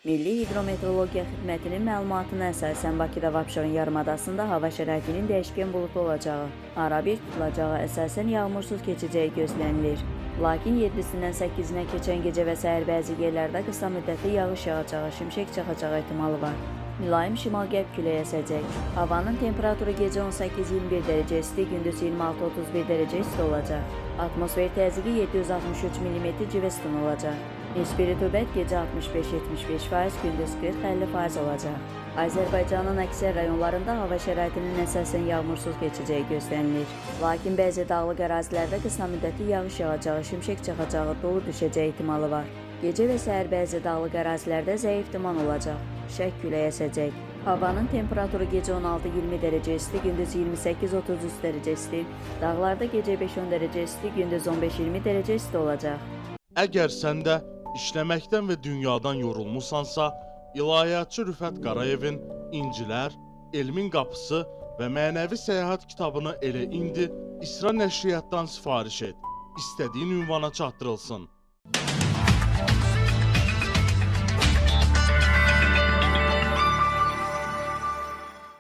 Milli Hidrometeorologiya Xidmətinin məlumatına əsasən Bakıda və Abşeron yarımadasında hava şəraitinin dəyişkən buludlu olacağı, arabir tutulacağı, əsasən yağmursuz keçəcəyi gözlənilir. Lakin 7-sindən 8-inə keçən gecə və səhər bəzi yerlərdə qısa müddətli yağış yağacağı, şimşək çaxacağı ehtimalı var. Mülayim şimal-qərb küləyi əsəcək. Havanın temperaturu gecə 18-21 dərəcə isti, gündüz 26-31 dərəcə isti olacaq. Atmosfer təzyiqi 763 mm civə sütunu olacaq. Nisbi rütubət gecə 65-75%, gündüz 40-50% olacaq. Azərbaycanın əksər rayonlarında hava şəraitinin əsasən yağmursuz keçəcəyi gözlənilir. Lakin bəzi dağlıq ərazilərdə qısa müddətli yağış yağacağı, şimşək çaxacağı, dolu düşəcəyi ehtimalı var. Gecə və səhər bəzi dağlıq ərazilərdə zəif duman olacaq. Şək külək əsəcək. Havanın temperaturu gecə 16-20 dərəcə isti, gündüz 28-33 dərəcə isti. Dağlarda gecə 5-10 dərəcə isti, gündüz 15-20 dərəcə isti olacaq. Əgər sən də işləməkdən və dünyadan yorulmusansa, ilahiyyatçı Rüfət Qarayevin İncilər, Elmin Qapısı və Mənəvi Səyahət kitabını elə indi İsra Nəşriyyatdan sifariş et. İstədiyin ünvana çatdırılsın.